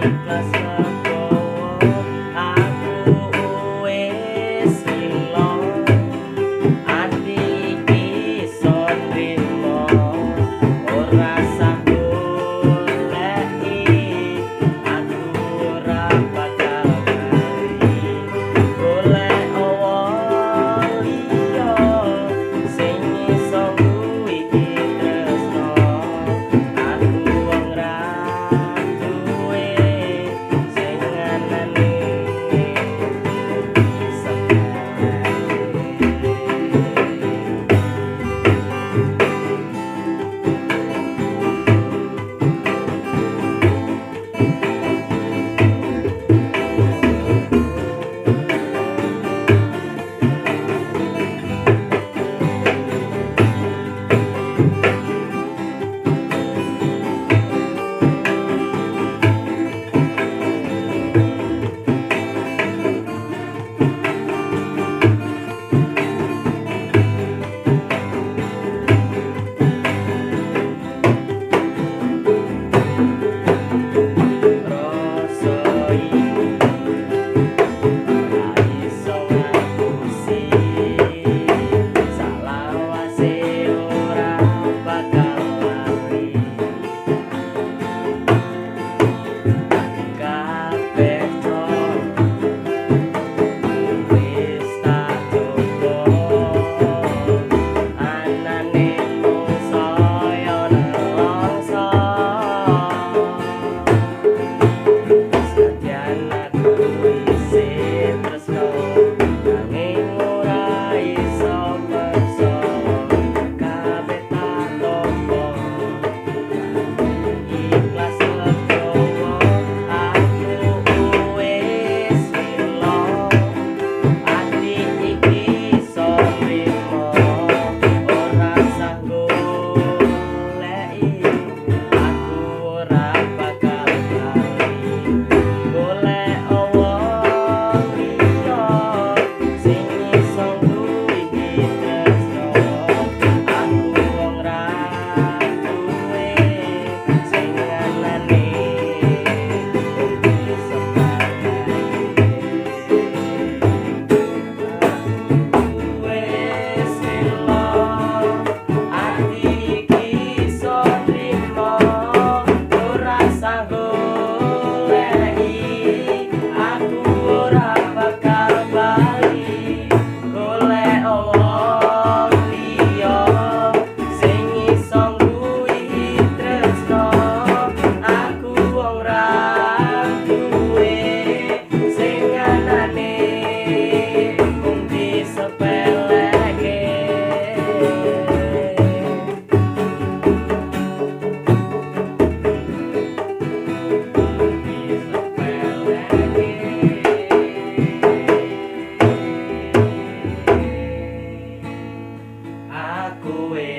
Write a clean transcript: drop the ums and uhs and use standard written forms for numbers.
Ikhlas legowo aku wis lilo ati iki iso nrimo ora sah goleki aku ora bakal bali golek wong liya sing iso ngluwihi tresno aku wong ra duwe sing anane sepeleke. Rasa iki ora iso ngapusi salawase ora bakal lali kabeh wis tak coba anane mung saya nelongso. Senajan aku isih tresno nanging ora iso meksa kabeh tak tampa ikhlas legowo aku wis lilo ati iki iso nrimo ora sah goleki aku ora bakal bali golek wong liya sing iso ngluwihi tresno aku wong ra duwe sing anane mung disepeleke. Wis lilo ati iki iso nrimo ora sah goleki aku ora bakal bali golek wong liya sing iso ngluwihi tresno aku wong ra duwe sing anane mung disepeleke. Disepeleke. Aku wis